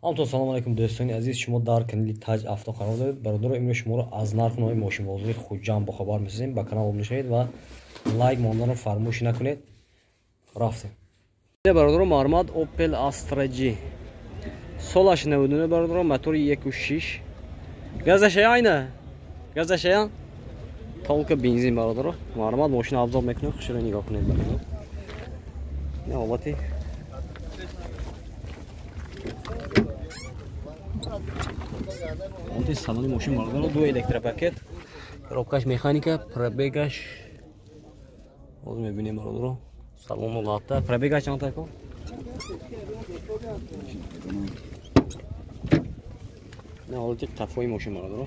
Ҳамтон салом алейкум, дӯстони азиз, шумо дар канали Таҷ Авто қарор доред. Бародаро, имрӯз шуморо аз нархнои мошинбозори Хуҷанд бохабар месозем. Ба канал обуна шавед ва лайк монданро фаромӯш накунед. Рафтем. Бародаро, мармад Opel Astra G. Солаш 99 бародаро, мотори 1.6. Газашая айна? Газашая? Толка бензин бародаро. Мармад мошина обзор мекунем, хушро нигоҳ кунед бародаро. Не ҳолати Онти салони мошин бародаро, ду электропакет, коробкаш механика, пробегаш ҳозир мебинем бародаро, салону латта, пробегаш чанд тако? Не ҳолати қафои мошин бародаро.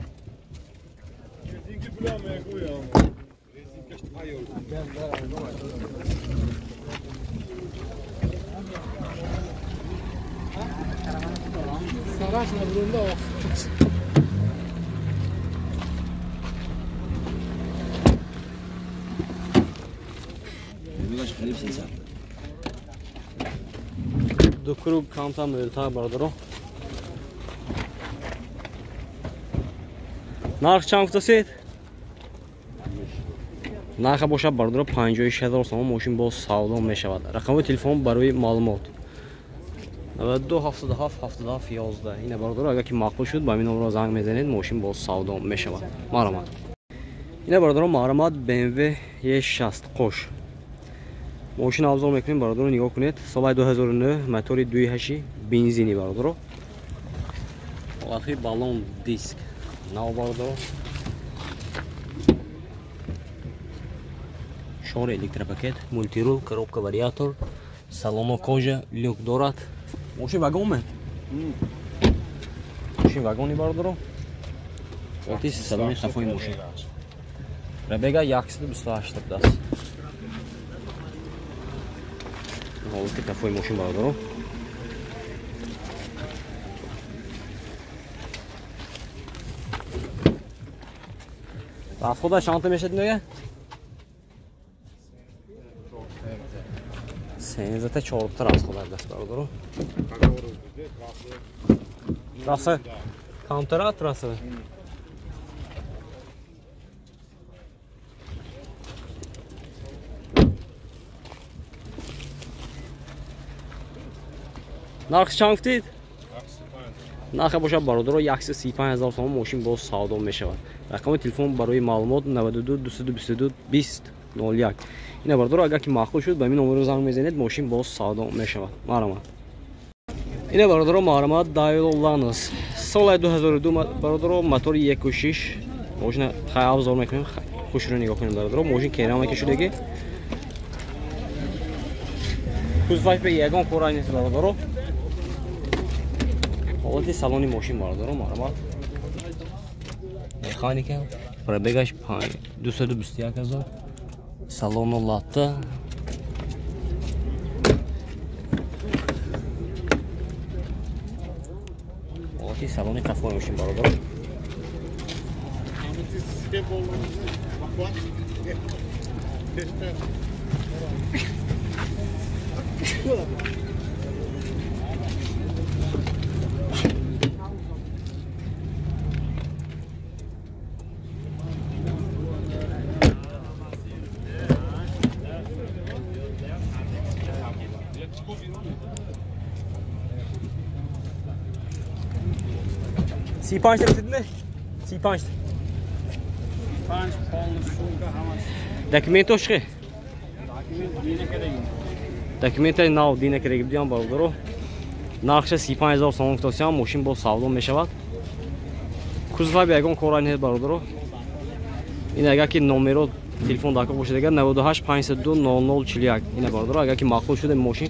Ду круг камтар мӯлтар бародаро. Нарх чанд гуфтасед? Нарха бошад бародаро 56 000 сомон, мошин боз савдо мешавад. Рақами телефон барои маълумот 92 77 77 11. Ина бародаро, агар ки маъқул шуд, ба ҳамин номерро занг мезанед, мошин боз савдо мешавад. Марҳамат. Ина бародаро, марҳамат BMW E60 қош. Мошин обзор мекунем бародаро, нигоҳ кунед. Соли 2009, мотори 2.8 бензини бародаро. Ҳолати баллон диск нав бародаро. Шор электропакет, мультирул, коробка вариатор, салоно кожа, люк дорад. Мошин вагон ме? Мошин вагони бародаро. Ҳолати салони қафои мошин. Пробега 128 будааст. Ҳолати қафои мошин бародаро. Расхода чанд мешад иноя? 13 4 расхода даст бародаро. Трасса камтара трасса. Нарх чанд гуфтед? Нарха бошад бародаро 135 000 сомон, мошин боз савдо мешавад. Рақами телефон барои маълумот 92 222 20 01. Ина бародаро, агар ки маъқул шуд, ба ҳамин номерро занг мезанед, мошин боз савдо мешавад. Марҳамат. Ина бародаро, марҳамат Daewoo Lanos. Соли 2002 бародаро, мотори 1.6. Мошина хай обзор мекунем, хушро нигоҳ кунем бародаро. Мошин керамика шудаги. Кузоваш ба ягон кора нест бародаро. Ҳолати салони мошин бародаро, марҳамат. Механика, пробегаш 221 000. Салону латта. Ҳолати салони қафои мошин бародаро. Си панҷ расидме? 35. Документош чӣ? Документи нав дина кардагӣ будиам бародаро. Нархша 35 000 сомон гуфтасиам, мошин боз савдо мешавад. Кузова ба ягон кора нест бародаро. Ин агар ки номеро телефон дар кор бошад, агар 98 502 00 41. Ина бародаро, агар ки маъқул шуд мошин,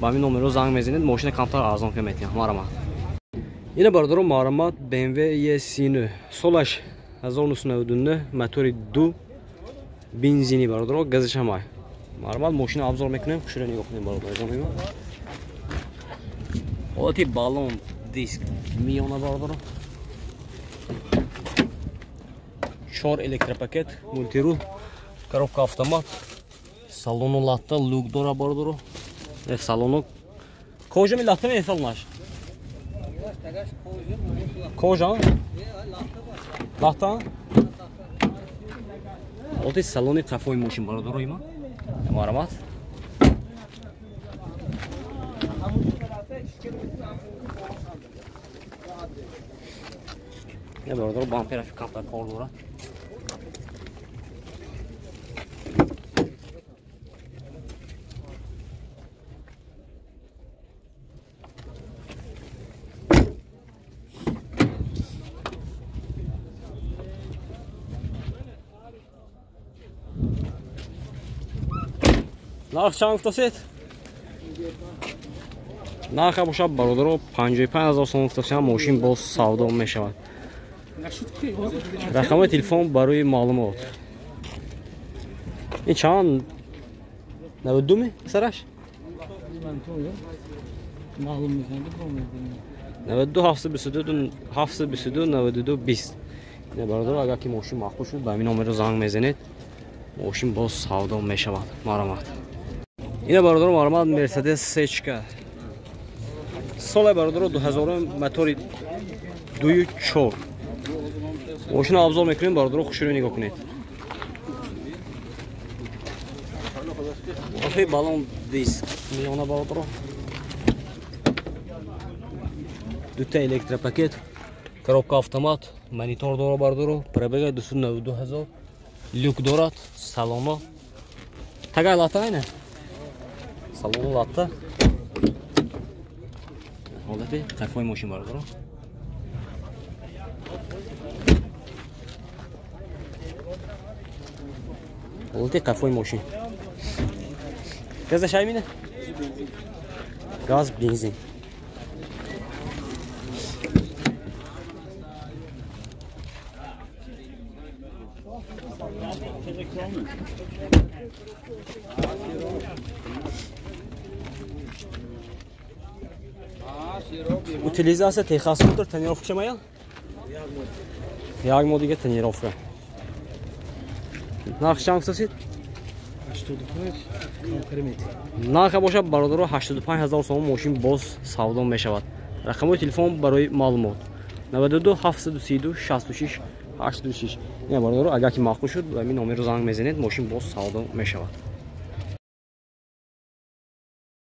ба ҳамин номеро занг мезанед, мошина камтар арзон ка метиҳам. Марҳамат. Ина бародаро, марҳамат BMW E39. Солаш 1999, мотори 2 бензини бародаро, газаш ҳамай. Марҳамат, мошина обзор мекунем, хушро нигоҳ кунем бародаро. Ҳолати баллон диск миёна бародаро. 4 электропакет, мультирул, коробка автомат, салону латта, люк дора бародаро. Салону кожа ми латта ми салонаш? Кожа? Лахта? Ҳолати салони қафои мошин бародарои ма. Марҳамат. Не бародаро, бампер камтар кор дорад. Нарх чанд гуфтасед? Нарха бошад бародаро 55 000 сом гуфтасиам, мошин боз савдо мешавад. Рақами телефон барои маълумот. Ин чанд? 92 ми сараш? 92 722 722 92 20. Не бародаро, агар ки мошин маъқул шуд, ба ҳамин номерро занг мезанед. Мошин боз савдо мешавад. Марҳамат. Ина бародаро, марҳамат, Мерседес сечка. Соле бародаро 2000 мотори 2.4. Мошинро абзор мекунем бародаро, хушрӯ нигоҳ кунед. Охи балон диск миёна бародаро. Дута электропакет, коробка автомат, монитор дора бародаро, пробега 292 000, люк дорад, салоно. Тагай лата айна? Салону латта. Ҳолати қафои мошин бародаро. Ҳолати қафои мошин. Газа шаймина? Газ, бензин. Утилизация техосмотр, тонировка чамая? Як моҳ дига тонировка. Нарх чанд гуфтасед? 85 камкари. Нарха бошад бародаро 85 000 сом мошин боз савдо мешавад. Рақамҳои телефон барои маълумот 92 732 66 86. Не бародаро, агар ки маъқул шуд, ба ҳамин номерро занг мезанед, мошин боз савдо мешавад.